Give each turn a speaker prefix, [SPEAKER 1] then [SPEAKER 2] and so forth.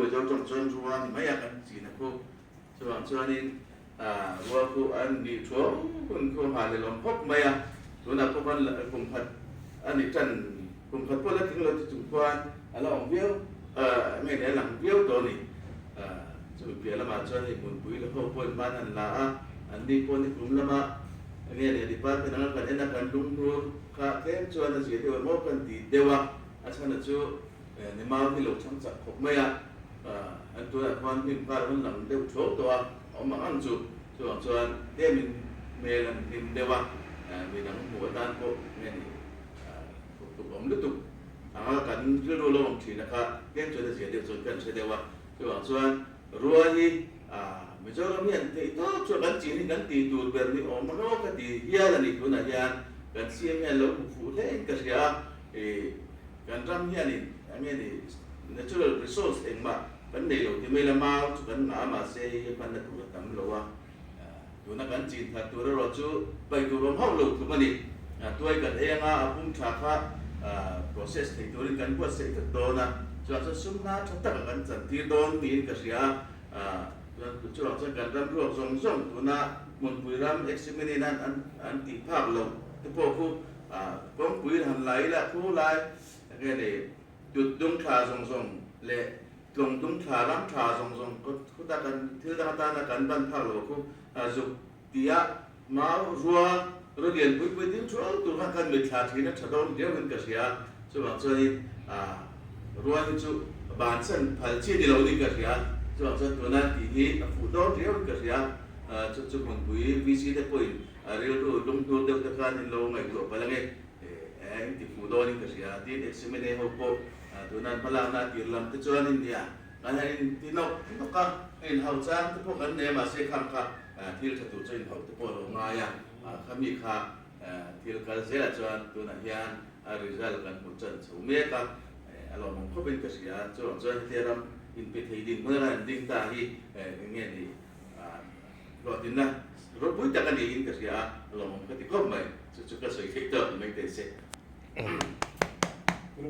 [SPEAKER 1] Mizo tawng chuan rua ni mai a kan china khu. Chuvang chuanin rua khu an nih thuau hun khu a nghahlelawm khawp mai a, tunah pawh khan kum khat a ni tan, kum khat pawh la tling lo ti chung khuan a la awm viau, nge ni a lang viau tawh a ni. Chumi piah lamah chuan hei hmunpui la ho pawhin hman an la a, an ni pawh ni kum lama nge ni department anga kan en a kan lunghnur kha tlem chuan a zia deuh em aw kan ti deuh a, a chhan a chu ni mau hi lo chang chak khawp mai a, an tunah khuan hnim nghal hun lang deuh thuau tawh a, a awm ang ang chu, chuvang chuan tlemin hmel an hlim deuh a, midang hmuh atan pawh nge ni tuk awm lutuk anga kan rilru lo awm thin a kha tlem chuan a zia deuh chuan kan hre deuh a. Chuvang chuan rua hi Mizoram hian theih tawp chu kan chin hi kan tih tur ber ni awm rawk a ti hial a ni. Tunah hian kan CM hian lo hmu fuh hle in ka hria a, kan ram hianin eng nge ni natural resource engmah kan nei lo ti mai la mau chu kan ngah a mahse hei hi hmanna tur a tam lo a. Tuna kan chin that tur erawh chu paih tur awm hauh lo tluk a ni. Tuai kan ei anga a pum tha kha process thei turin kan buatsaih vek dawn a, chuvang chuan sum hna tha taka kan chantir dawn niin ka hria a. Chuvang chuan kan ram ruak zawng zawng tuna hmunpui ram Eximinin an an tih phak loh te pawh khu kawngpui han la ila khu lai nge ni tut dung thla zawng zawng leh Tlawng tum thla ram tha zawng zawng khuta kan thil dang atana kan ban phak lo khu zuk tia mau rua ru lian pui pui ding thuau tur kha kan mit thla thin a tha dawn viau in ka hria chuvang chuanin rua hi chu bansan phal chi ni lo niin ka hria chuvang chuan tuna tih hi a fuh dawn riau in ka hria chu chu hmunpui VC te pawhin rilru lunghnur deuh te khan in lo ngaihtuah palh ange. Eng ti fuh dawnin ka hria tin Eximene ho pawh tuna an hmalakna a tir lam te chuan in nia kan han in ti nawk nawk a, a in hau chang te pawh kan nei a mahse khang kha thil tha tur chu in hauh te pawh a lo ngai a, khami kha thil kal zelah chuan tunah hian a result kan hmuh chan chho mek a, a lawmawm khawpin ka hria chuvang chuan hetia ram inpe thei dinhmun a han ding ta hi eng nge ni. Hlawhtlinna ropui tak a niin ka hria a, lawmawm ka ti khawp mai. Chu chu ka sawi theih tawh mai teh se.